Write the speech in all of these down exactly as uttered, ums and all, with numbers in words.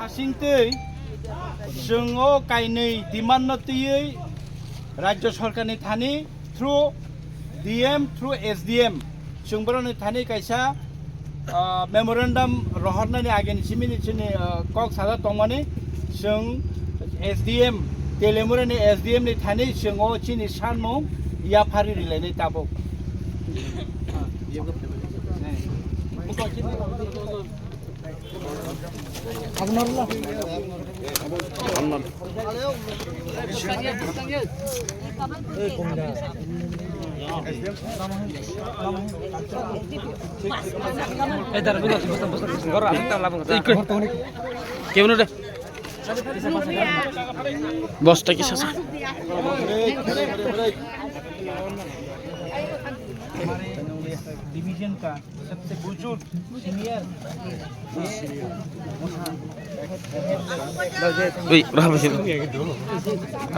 Asingtwi chwng o kainwi demand no twiwi Rajya Sarkar ni thani through D M, through S D M chwng borok ni thani kaisa, ah, memorandum rohornani ageni simi ni chini, ah, kok sada tongmani chwng S D M, Telemura ni S D M ni thani chwng o chini sanmung yaphari rilainai tabuk. Bos ta kisa sa. Division ka. Sabse bujurg senior. Ui, raha basi.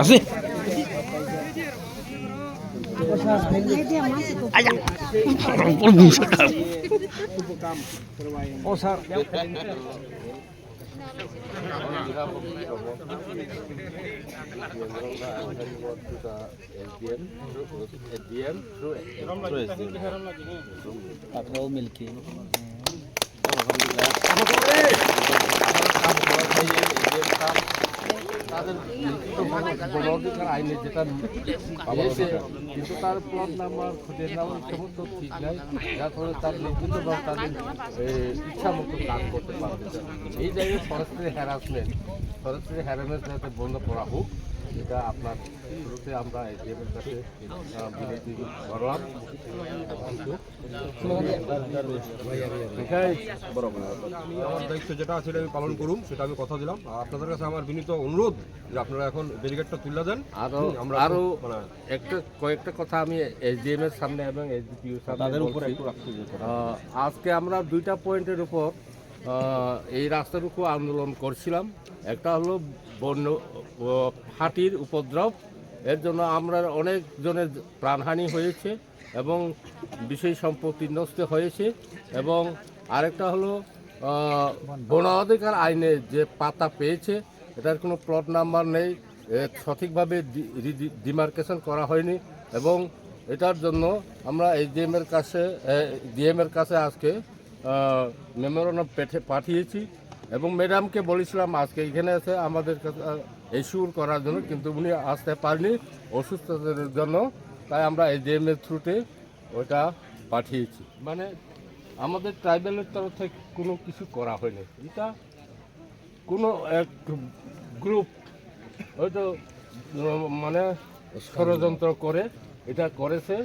Asi. Aya. Oh, sir. S D M, through S D M, through S D M. Through S D M. Milki. তাদের লিখিত ভাবে গণ অধিকার আইনে যেটা এসে, কিন্তু তার প্লট নাম্বার, খুদের নাম্বার সমস্ত ঠিক নাই, যার ফলে তার লিখিত ভাবে তাদের, এ, ইচ্ছা মতো কাজ করতে পারবে না। এই জায়গায় ফরেস্ট্রি হ্যারাসমেন্ট, ফরেস্ট্রি হ্যারাসমেন্ট যাতে বন্ধ করা হোক, এটা আপনার শুরুতে আমরা এসডিএম এর কাছে, আহ, বিনতি করলাম। আমার দায়িত্ব যেটা আছে, সেটা আমি পালন করুম, সেটা আমি কথা দিলাম। আর আপনাদের কাছে আমার বিনীত অনুরোধ যে আপনারা এখন ব্যারিকেডটা তুলে দেন। আরো, হুম, আমরা আরো এখন, মানে, একটা, কয়েকটা কথা আমি এসডিএম এর সামনে এবং এসডিপিওর সামনে তাদের উপরে বলছি। একটু রাখতে যে কথা। আহ, আজকে আমরা দুইটা পয়েন্টের উপর, আহ, এই রাস্তার উপর আন্দোলন করছিলাম। একটা হলো বন্য, ও, হাতির উপদ্রব, এর জন্য আমরা অনেক জনের প্রাণহানি হয়েছে এবং বিষয় সম্পত্তি নষ্ট হয়েছে। এবং আরেকটা হলো, আহ, বন অধিকার আইনে যে পাট্টা পেয়েছে, এটার কোনো প্লট নাম্বার নেই, এ, সঠিকভাবে ডি-, রি-, ডি-, ডিমার্কেশন করা হয়নি। এবং এটার জন্য আমরা এসডিএম এর কাছে, এ, ডিএম এর কাছে আজকে, আহ, মেমোরান্ডাম পেঠে-, পাঠিয়েছি। এবং ম্যাডামকে বলেছিলাম আজকে এখানে এসে আমাদের কাছে, আহ, এশিওর করার জন্য, কিন্তু উনি আসতে পারেনি, অসুস্থতার জন্য। তাই আমরা এসডিএম এর থ্রুতে ওটা পাঠিয়েছি। মানে, আমাদের ট্রাইবালের তরফ থেকে কোনো কিছু করা হয়নি। এটা কোনো এক গ্রুপ হয়তো, উম, মানে, ষড়যন্ত্র করে এটা করেছে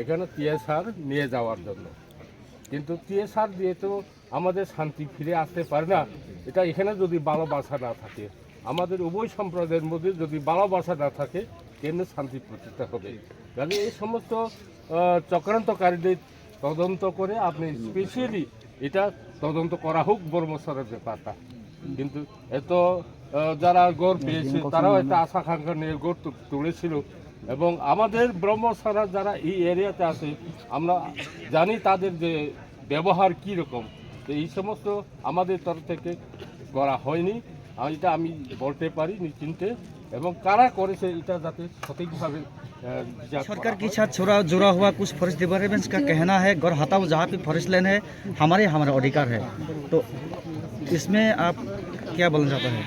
এখানে টিএসআর নিয়ে যাওয়ার জন্য। কিন্তু টিএসআর দিয়ে তো আমাদের শান্তি ফিরে আসতে পারে না। এটা এখানে যদি ভালোবাসা না থাকে, আমাদের উভয় সম্প্রদায়ের মধ্যে যদি ভালোবাসা না থাকে, কেমনে শান্তি প্রতিষ্ঠা হবে? কাজে এই সমস্ত, আহ, চক্রান্তকারীদের তদন্ত করে আপনি স্পেশালি এটা তদন্ত করা হোক বর্মসরের ব্যাপারটা। কিন্তু এত, আহ, যারা গড় পেয়েছে, তারাও একটা আশা আকাঙ্ক্ষা নিয়ে গড় তু-, তুলেছিল। এবং আমাদের ব্রহ্মসরা যারা এই এরিয়াতে আছে, আমরা জানি তাদের যে ব্যবহার কী রকম। তো এই সমস্ত আমাদের তরফ থেকে করা হয়নি, আর এটা আমি বলতে পারি নিশ্চিন্তে। এবং কারা করেছে এটা যাতে সঠিকভাবে, আহ, বিচার করা सरकार के হয়। साथ जुड़ा जुड़ा हुआ कुछ फॉरेस्ट डिपार्टमेंट्स का कहना है, घर हटाओ, जहाँ पे फॉरेस्ट लैंड है, हमारे, हमारा अधिकार है। तो इसमें आप क्या बोलना चाहते हैं?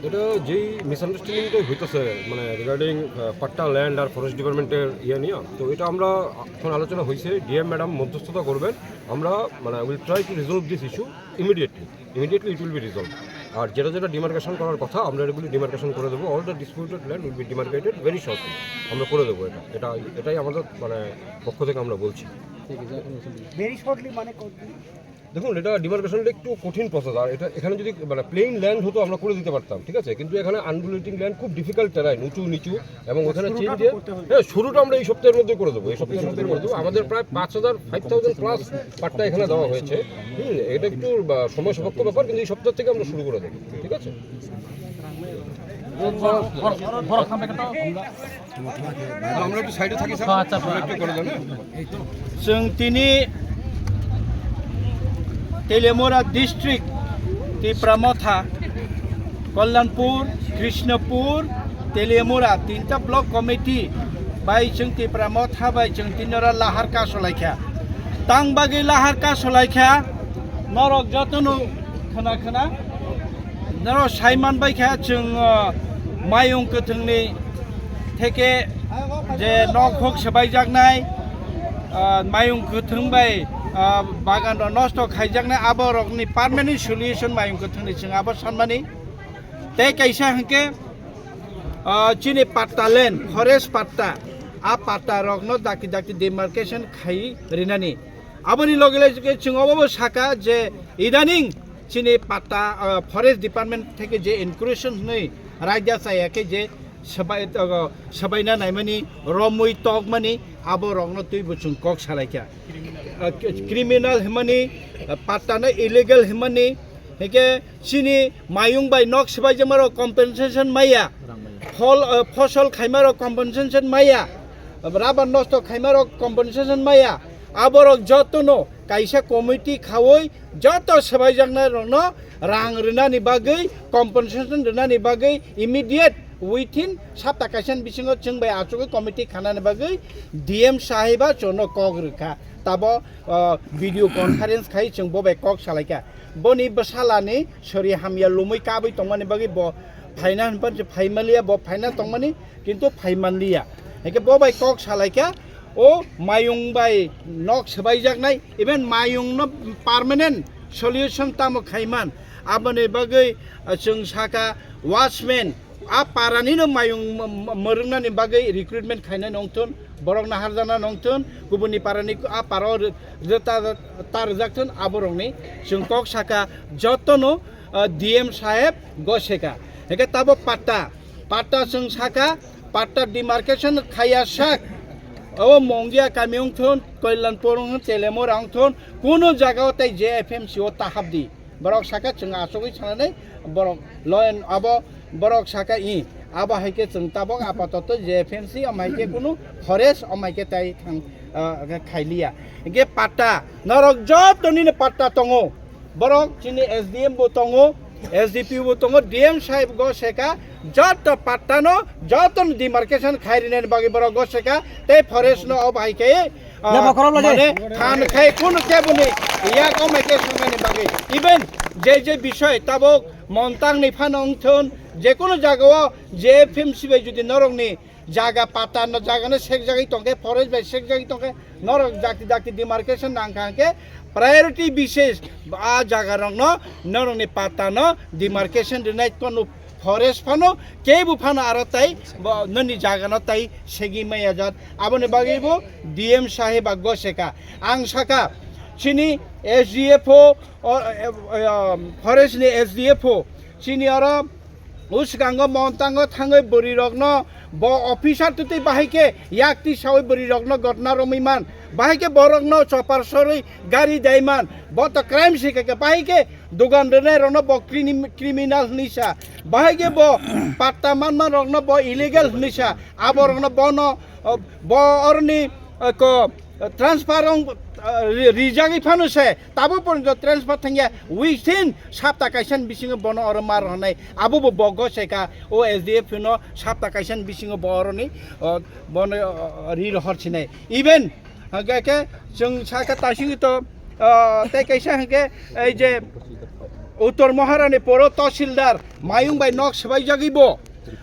এটা যেই মিসআন্ডারস্ট্যান্ডিংটাই হইতেছে, মানে, রিগার্ডিং পাট্টা ল্যান্ড আর ফরেস্ট ডিপার্টমেন্টের ইয়ে নিয়ে, তো এটা আমরা এখন আলোচনা হয়েছে, ডিএম ম্যাডাম মধ্যস্থতা করবেন। আমরা, মানে, will try to resolve this issue immediately. Immediately it will be resolved. আর যেটা যেটা ডিমার্কেশন করার কথা, আমরা এগুলি ডিমার্কেশন করে দেবো। All the disputed land will be demarcated very shortly. আমরা করে দেবো এটা, এটা, এটাই আমাদের, মানে, পক্ষ থেকে আমরা বলছি। ভেরি শর্টলি মানে কত? দেখুন, এটা ডিমার্কেশনটা একটু কঠিন প্রসেস। আর এটা, এখানে যদি, মানে, প্লেন ল্যান্ড হতো, আমরা করে দিতে পারতাম, ঠিক আছে? কিন্তু এখানে আনডুলেটিং ল্যান্ড, খুব ডিফিকাল্ট টেরাইন, উঁচু নিচু, এবং ওখানে চেইন দিয়ে, হ্যাঁ, শুরুটা আমরা এই সপ্তাহের মধ্যে করে দেবো, এই সপ্তাহের মধ্যে করে দেবো। আমাদের প্রায় পাঁচ হাজার, ফাইভ থাউজেন্ড প্লাস পাট্টা এখানে দেওয়া হয়েছে। হুম, এটা একটু, বা, সময় সাপেক্ষ ব্যাপার, কিন্তু এই সপ্তাহ থেকে আমরা শুরু করে দেবো, ঠিক আছে? আমরা একটু সাইডে থাকি, স্যার। আচ্ছা, আচ্ছা। একটু করে দেন, হ্যাঁ? Chwng tini Telemura district Tipra Motha, Kalyanpur, Krishnapur, Teliamura, tinta block committee bai chwng Tipra Motha bai chwng tinora lahar kasolaikha. Tang bagwi lahar kasolaikha, norok jotono khna khna, norok saiman baikha chwng, uh, mayung kwthwngni theke je nok hok swbaijaknai, ah, mayung kwthwng bai, ah, bagan rok nosto khaijaknai, abo rokni permanent solution mayung kwthwngni chwng abo sanmani. Tei kaisa hwnkhe, ah, chini patta land, forest patta, a patta rokno dakti dakti demarcation khai rinani. Aboni loge loge chwng obo saka je idaning chini patta, ah, forest department theke je incursion hwnwi raida chaya khe je swbai, ah, swabaina naimani, romwi tokmani, abo rokno twibo chwng kok salaikha. Ah, criminal hwnmani, ah, patta no illegal hwnmani, hwnkhe chini mayung bai nok swbaijakmarok compensation maya, phol, ah, phosol khaimarok compensation maya, rubber nosto khaimarok compensation maya, aborok jotono kaisa committee khaui joto swbaijaknai rokno rang rwnani bagwi, compensation rwnani bagwi immediate within sapta kaisa ni bisingo chwng bai achugwi committee khanani bagwi D M sahiba chwngno kok rwkha. Tabo, ah, video conference khai chwng bo bai kok salaikha. Boni bwsalani sori hamya lumwi kabwi tongmani bagwi bo phaina hinphan se phaimaliya, bo phaina tongmani kintu phaimanliya. Hwnkhe bo bai kok salaikha, o mayung bai nok swbaijaknai, even mayungno permanent solution tamo khaiman. Aboni bagwi, ah, chwng saka watchman, a parani no mayung m-, m-, mwrwngnani bagwi recruitment khaina nongthun, borok naharjana nongthun, kubuni parani a para o rw-, rwta, ta rwjakthun, aborokni chwng kok saka jotono, ah, D M saheb goseka. Hwnkhe tabo patta, patta chwng saka, patta demarcation khaya sak, o Mongia kami wngthun, Kalyanpur wngthun, Telemura wngthun, kunu jaga o tei J F M C o ta habdi. Borok saka chwng achugwi sanani, borok loyan abo, borok saka i, abo hai khe chwng tabok apatoto J F M C, omo hai khe kunu forest, omo hai khe tai thang, ah, khailiya. Hwnkhe patta, norok joto nini patta tongo, borok chini S D M bo tongo, S D P O bo tongo, D M sahib go seka, joto patta no, joto no demarcation khai rinani bagwi borok go seka, tei forest no obo hai khe, ah, Lebo khorok lade. Mane than khai kunu keboni yak omai khe swngnani bagwi. Even je je bisoi tabok Montang ni phano wngthun, je kunu jagao J F M C bai jodi norokni jaga patta no jaga no sekjagwi tongkhe, forest bai sekjagwi tongkhe, norok dakti dakti demarcation nangkha hwnkhe priority bises a jaga rokno norokni patta no demarcation rinai kono forest phano, kebo phano aro tai bo nini jaga no tai segi maya jat. Aboni bagwi bo D M sahib a goseka. Ang saka chini S D F O, o, e, e, um, forest ni S D F O, chini oro uskango Montango thangwi bwrwi rokno bo officer twtwi bahai khe yak twi sawi bwrwi rokno gotna romwi man, bahai khe borokno chopar sorwi gari dai man, bo to crime se khe, bahai khe dogan rwnai rokno bo crimi-, criminal hwnwi sa, bahai khe bo patta manma rokno bo illegal hwnwi sa, abo rokno bono, o, bo oroni, o, ko, transfer rong, o, ri-, rijagwi phano se, tabo porjonto transfer thangya, within sapta kaisa ni bisingo bono oro mar rwnai, abo bo bo goseka, o S D F no sapta kaisa ni bisingo bo oroni, o, bono, o, ri rohor sinai. Even hwnkhe khe chwng sakha taisingwi to, ah, tei kaisa hwnkhe ei je Uttor Maharani poro Tahsildar mayung bai nok swbaijagwi bo,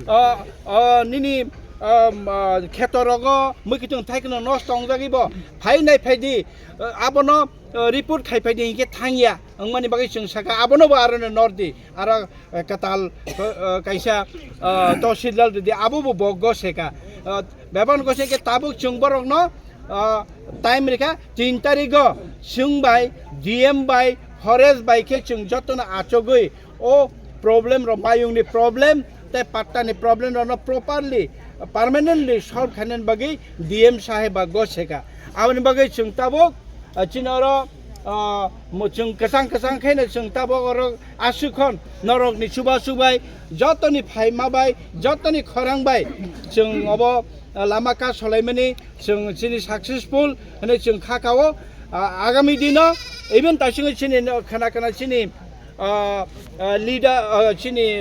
ah, ah, nini, ah, ah, kheto rogo mwkhitwng thaikno nosto wngjagwi bo phainai phaidi, ah, abono, ah, report khai phaidi hinkhe thangya wngmani bagwi chwng sakha abono bo aroni nordi. Aro, eh, kwtal, eh, kaisa, eh, Tahsildar rwdi, abo bo bo goseka. Eh, bebak goseka tabuk chwng borokno, eh, time rikha tin tarigo chwng bai, D M bai, forest bai khe chwng jotono achugwi o problem rok, mayungni problem tei pattani problem rokno properly, permanently solve khainani bagwi D M sahib ba goseka. Aboni bagwi chwng tabuk, ah, chini oro, ah, mo-, chwng kwchang kwchang khe no chwng tabok oro aswk hwn norokni chubachu bai, jotoni phaima bai, jotoni khorang bai chwng obo, ah, lama ka solaimani chwng chini successful hwnwi chwng kha kao. Ah, agami dino even taisingwi chini no khana khana chini Ah, ah, leader, ah, chini,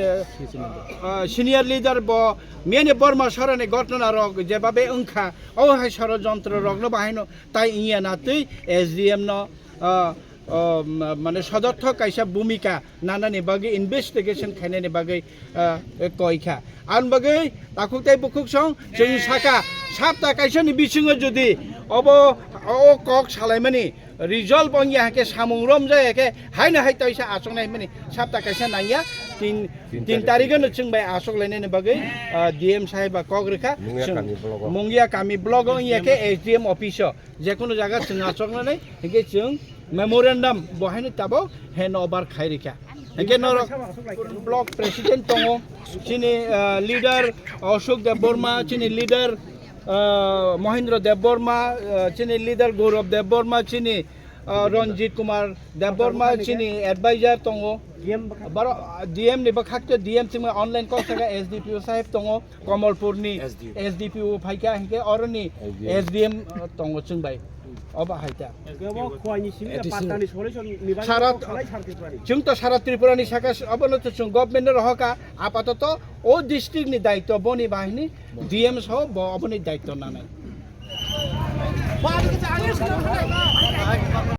ah, senior leader bo miyani Borma sorani gotna rok jebabe wngkha, o hai sorojontro rokno bahaino tai wngya na twi S D M no, ah, ah, ma-, mane sodothok kaisa bhumika nanani bagwi, investigation khainani bagwi, ah, koi kha. Ang bagwi takhuk tei bukhuk song chwng saka, sapta kaisani bisingo jodi obo o kok salaimani result wngya hake, samung romjaya khe, haino hai toisa achuknai hwnmani sapta kaisa nangya, tin, tin tarikh no chwng bai achuk lainani bagwi, ah, D M sahib ba kok rwkha. Mungia kami blogo. Mungia kami blogo wngya khe S D M office o, jekunu jaga chwng achuknani hwnkhe chwng memorandum bo haino tabok hand over khai rikha. Hwnkhe norok block president tongo, chini, ah, leader Ashok Debbarma, chini leader, ah, Mohindra Debbarma, ah, chini leader Gaurav Debbarma, chini, ah, Ranjit Kumar Debbarma, chini advisor tongo. Baro, ah, D M ni bwkhak to D M chwngma online kok saka S D P O sahib tongo. Komolpurni S D P O. S D P O phaikha, hinkhe oroni S D M. S D M, uh, tongo chwng bai. Obo hai ta. Additional. Sara, chwng to sara Tripura ni saka, obono to chwng government no rohoka, apatoto o district ni daityo boni bahini D M so bo oboni daityo nanai.